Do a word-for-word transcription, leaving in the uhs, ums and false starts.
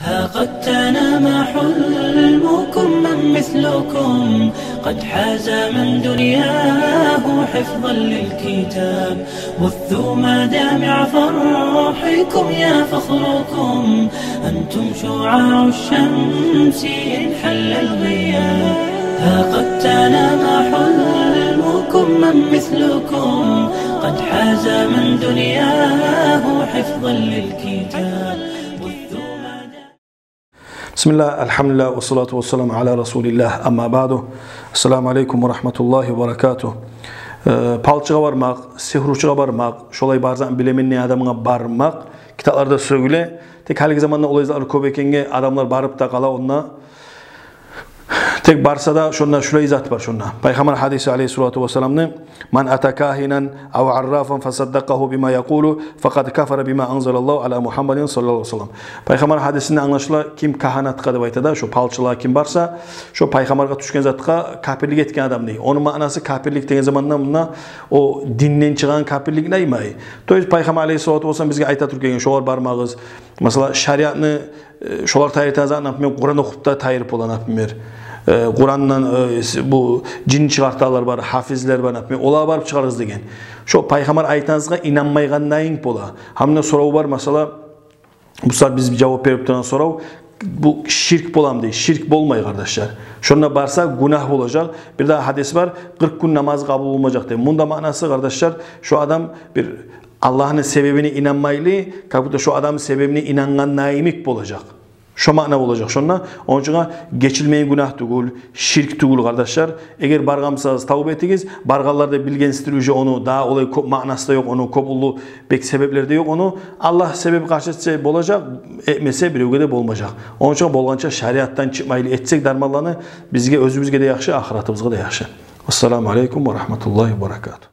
ها قد تنام حلمكم من مثلكم قد حاز من دنياه حفظا للكتاب. بثوا مدامع فرحكم يا فخركم، أنتم شعاع الشمس إن حل الغياب. ها قد تنام حلمكم من مثلكم قد حاز من دنياه حفظا للكتاب. بسم الله، الحمد لله، والصلاة والسلام على رسول الله، أما بعد. السلام عليكم ورحمة الله وبركاته. Э, палчыгъа бармакъ, сигьручугъа бармакъ, шолай бар затны билемен деген адамгъа бармакъ китапларда сёгюле. Тек гьалиги заманда олай затлар кёп экенге, адамлар барып да къала онда. Тек барса да, шонда шулай зат бар шонда. Пайхаммар гьадиси алейгьиссалату вассаламны: «من أتى كاهنا أو عرافا فصدقه بما يقول فقد كفر بما أنزل الله على محمد صلى الله عليه وسلم». Пайхаммар гьадисинде англашыла, ким кагьанатгъа деп айта да, шо палчылагъа ким барса, шо пайхаммаргъа тюшген затгъа капирлик этген адам дей. Ону маънасы капирлик деген заманда мунда о динден чыгъагъан капирлик даймай. То есть пайхаммар алейгьиссалату вассалам бизге айта туруп гелген, шолар бармагъыз. Масала, шариатны, э, шолар тайдырагъан зат, например, Къуран охуп да тайдырып бола, например. Э, Къурандан, э, с-, бу жин чыгъартагъанлар бар, гьафизлер бар, например. Олагъа барып чыгъарыгъыз деген. Шо пайхаммар айтагъанына инанмайгъан дайын бола. Гьамда сорав бар, масала, бу сагьат биз жавап берип турагъан сорав, бу ширк боламы дей. Ширк болмай, къардашлар. Шонда барса гюнагь болажакъ. Бир дагъы гьадис бар, къыркъ гюн намазы къабул болмажакъ дей. Мунда маънасы, къардашлар, шо адам бир Аллагьны себебине инанмайлы, как будто шо адам себебине инангъан йимик болажакъ. Шо маъна болажакъ шонда. Ону учун гечилмейген гюнагь тюгюл, ширк тюгюл, къардашлар. Эгер баргъан бусагъыз, тавба этигиз. Баргъанлар да билгенсиздир уже ону, дагъы олай кёп маънасы да ёкъ ону, кёп уллу бек себеплер де ёкъ ону. Аллагь себеп къаршы этсе болажакъ, этмесе биревге де болмажакъ. Ону учун болгъанча шариатдан чыкъмайлы этсек дарманланы, бизге, оьзюбюзге де яхшы, ахыратыбызгъа да яхшы. Ассаламу алейкум ва рагьматуллагьи ва баракатугь.